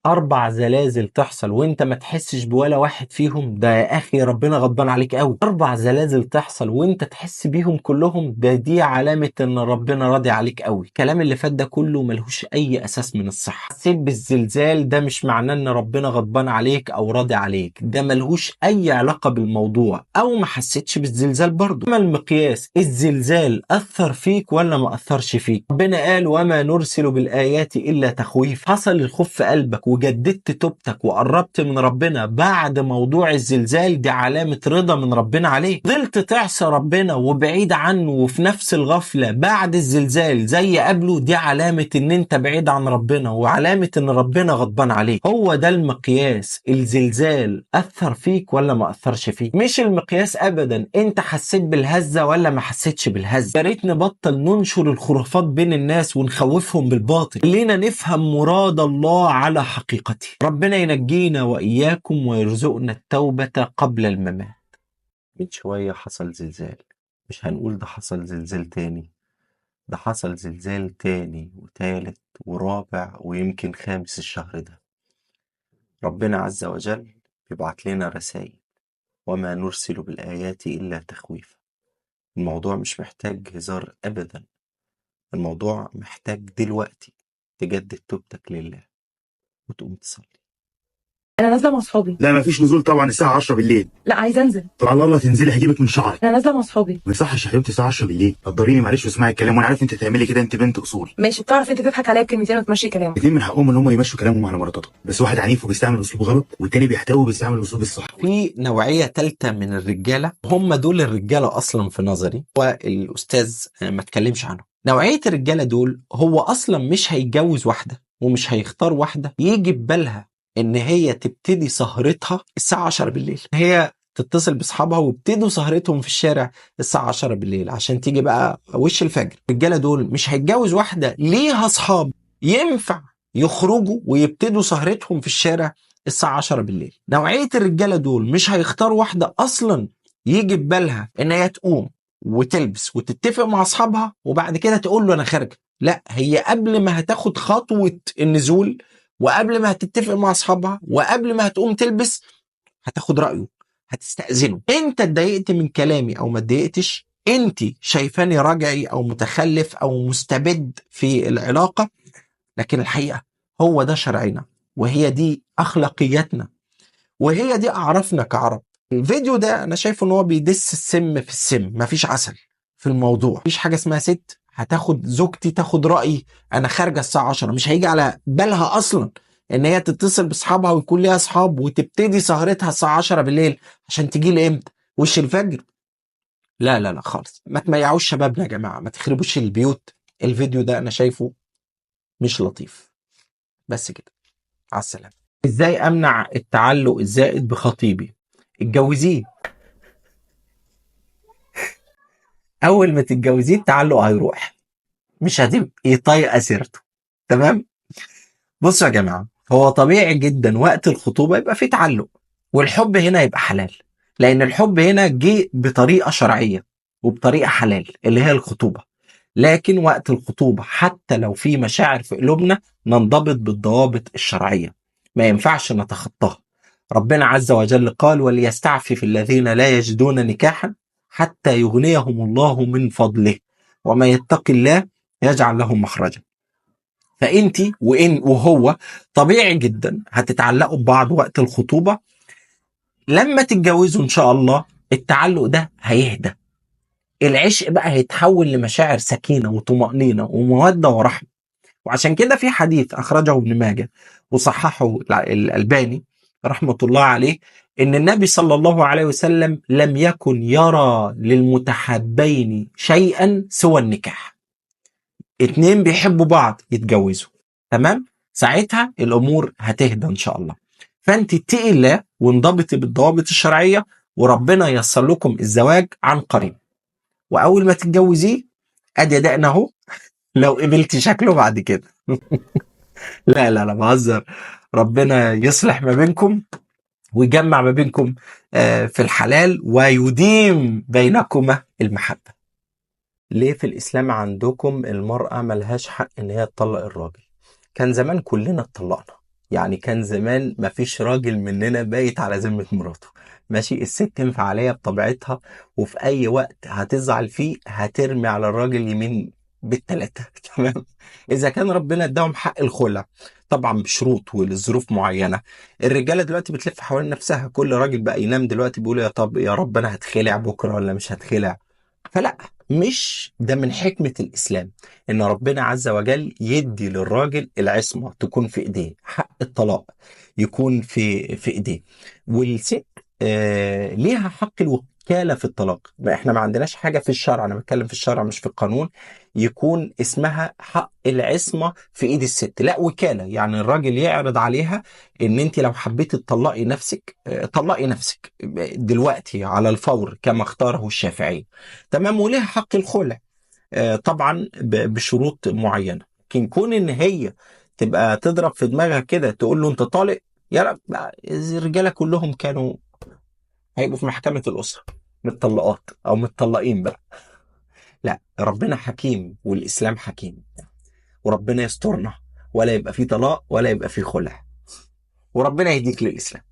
4 زلازل تحصل وانت ما تحسش بولا واحد فيهم، ده يا اخي ربنا غضبان عليك قوي. 4 زلازل تحصل وانت تحس بيهم كلهم، ده دي علامة ان ربنا راضي عليك قوي. الكلام اللي فات ده كله ملهوش اي اساس من الصحة. حسيت بالزلزال ده مش معناه ان ربنا غضبان عليك او راضي عليك، ده ملهوش اي علاقة بالموضوع. او ما حسيتش بالزلزال برضه. ما المقياس؟ الزلزال اثر فيك ولا ما اثرش فيك؟ ربنا قال وما نرسل بالايات الا تخويف. حصل الخوف في قلبك وجددت توبتك وقربت من ربنا بعد موضوع الزلزال، دي علامة رضا من ربنا عليك. فضلت تعصي ربنا وبعيد عنه وفي نفس الغفلة بعد الزلزال زي قبله، دي علامة ان انت بعيد عن ربنا وعلامة ان ربنا غضبان عليك. هو ده المقياس، الزلزال اثر فيك ولا ما اثرش فيك. مش المقياس ابدا انت حسيت بالهزة ولا ما حسيتش بالهزة. يا ريت نبطل ننشر الخرافات بين الناس ونخوفهم بالباطل، خلينا نفهم مراد الله على حقيقته. ربنا ينجينا وإياكم ويرزقنا التوبة قبل الممات. من شوية حصل زلزال، مش هنقول ده حصل زلزال تاني، ده حصل زلزال تاني وتالت ورابع ويمكن خامس الشهر ده. ربنا عز وجل بيبعت لنا رسائل، وما نرسل بالآيات إلا تخويفا. الموضوع مش محتاج هزار أبدا، الموضوع محتاج دلوقتي تجدد توبتك لله وتقوم تصلي. انا نازله مع اصحابي. لا مفيش نزول طبعا، الساعة 10 بالليل. لا عايزه انزل. طبعا الله تنزلي هجيبك من شعرك. انا نازله مع اصحابي. ما يصحش يا حبيبتي الساعة 10 بالليل، قدريني معلش واسمعي الكلام، وانا عارف انت تعملي كده، انت بنت اصول. ماشي، بتعرف انت تضحك عليا بكلمتين وتمشي كلامك. الاثنين من حقهم ان هم يمشوا كلامهم على مراتاتهم، بس واحد عنيف وبيستعمل اسلوب غلط، والتاني بيحتوي وبيستعمل الاسلوب الصح. في نوعية ثالثة من الرجالة، هم دول الرجالة اصلا في نظري، والاستاذ ما اتكلمش عنهم. نوعية الرجالة دول هو اصلا مش هيتجوز واحدة ومش هيختار واحدة يجي ببالها ان هي تبتدي سهرتها الساعة 10 بالليل، هي تتصل باصحابها وابتدوا سهرتهم في الشارع الساعة 10 بالليل عشان تيجي بقى وش الفجر. الرجالة دول مش هيتجوز واحدة ليها اصحاب ينفع يخرجوا ويبتدوا سهرتهم في الشارع الساعة 10 بالليل. نوعية الرجالة دول مش هيختاروا واحدة اصلا يجي ببالها ان هي تقوم وتلبس وتتفق مع اصحابها وبعد كده تقول له انا خارجه. لا، هي قبل ما هتاخد خطوة النزول وقبل ما هتتفق مع اصحابها وقبل ما هتقوم تلبس هتاخد رأيه، هتستأذنه. انت اتضايقت من كلامي او ما اتضايقتش، انت شايفاني رجعي او متخلف او مستبد في العلاقة، لكن الحقيقة هو ده شرعنا وهي دي اخلاقياتنا وهي دي اعرافنا كعرب. الفيديو ده انا شايفه ان هو بيدس السم في السم، مفيش عسل في الموضوع. مفيش حاجة اسمها ست هتاخد زوجتي تاخد رأيي انا خارجه الساعة 10، مش هيجي على بالها اصلا ان هي تتصل باصحابها ويكون ليها اصحاب وتبتدي سهرتها الساعة 10 بالليل عشان تجي لي امتى؟ وش الفجر؟ لا لا لا خالص. ما تميعوش شبابنا يا جماعة، ما تخربوش البيوت. الفيديو ده انا شايفه مش لطيف. بس كده، على السلامة. ازاي امنع التعلق الزائد بخطيبي؟ اتجوزيه. اول ما تتجوزيه التعلق هيروح، مش هتبقي طايقة سيرته. تمام؟ بصوا يا جماعة، هو طبيعي جدا وقت الخطوبة يبقى في تعلق، والحب هنا يبقى حلال، لان الحب هنا جه بطريقة شرعية وبطريقة حلال اللي هي الخطوبة. لكن وقت الخطوبة حتى لو في مشاعر في قلوبنا ننضبط بالضوابط الشرعية، ما ينفعش نتخطاها. ربنا عز وجل قال وليستعفف الذين لا يجدون نكاحا حتى يغنيهم الله من فضله وما يتق الله يجعل لهم مخرجا. فانت وان وهو طبيعي جدا هتتعلقوا ببعض وقت الخطوبة. لما تتجوزوا ان شاء الله التعلق ده هيهدى، العشق بقى هيتحول لمشاعر سكينة وطمأنينة ومودة ورحمة. وعشان كده في حديث اخرجه ابن ماجه وصححه الألباني رحمه الله عليه، ان النبي صلى الله عليه وسلم لم يكن يرى للمتحابين شيئا سوى النكاح. 2 بيحبوا بعض يتجوزوا، تمام؟ ساعتها الامور هتهدى ان شاء الله. فانت اتقي الله وانضبطي بالضوابط الشرعية، وربنا ييسر لكم الزواج عن قريب. واول ما تتجوزيه ادي دقنا اهو لو قبلتي شكله بعد كده. لا لا لا بهزر. ربنا يصلح ما بينكم ويجمع ما بينكم في الحلال ويديم بينكما المحبة. ليه في الإسلام عندكم المرأة ملهاش حق إن هي تطلق الراجل؟ كان زمان كلنا اتطلقنا، يعني كان زمان مفيش راجل مننا بايت على ذمة مراته. ماشي، الست انفعالية بطبيعتها، وفي أي وقت هتزعل فيه هترمي على الراجل يمين بالتلاتة. تمام. إذا كان ربنا اداهم حق الخلع طبعا بشروط ولظروف معينة. الرجالة دلوقتي بتلف حوالين نفسها، كل راجل بقى ينام دلوقتي بيقول يا طب يا رب أنا هتخلع بكرة ولا مش هتخلع. فلا، مش ده من حكمة الإسلام إن ربنا عز وجل يدي للراجل العصمة تكون في إيديه، حق الطلاق يكون في إيديه، والست ليها حق الوكالة في الطلاق. إحنا ما عندناش حاجة في الشرع، أنا بتكلم في الشرع مش في القانون، يكون اسمها حق العصمة في إيد الست، لا وكالة. يعني الراجل يعرض عليها إن أنت لو حبيتي تطلقي نفسك طلقي نفسك دلوقتي على الفور كما اختاره الشافعي. تمام. وليها حق الخلع طبعا بشروط معينة. لكن كون إن هي تبقى تضرب في دماغها كده تقول له أنت طالق، يا رب، الرجالة كلهم كانوا هيبقوا في محكمة الأسرة متطلقات أو متطلقين بقى. لا، ربنا حكيم والإسلام حكيم، وربنا يسترنا ولا يبقى فيه طلاق ولا يبقى فيه خلع، وربنا يهديك للإسلام.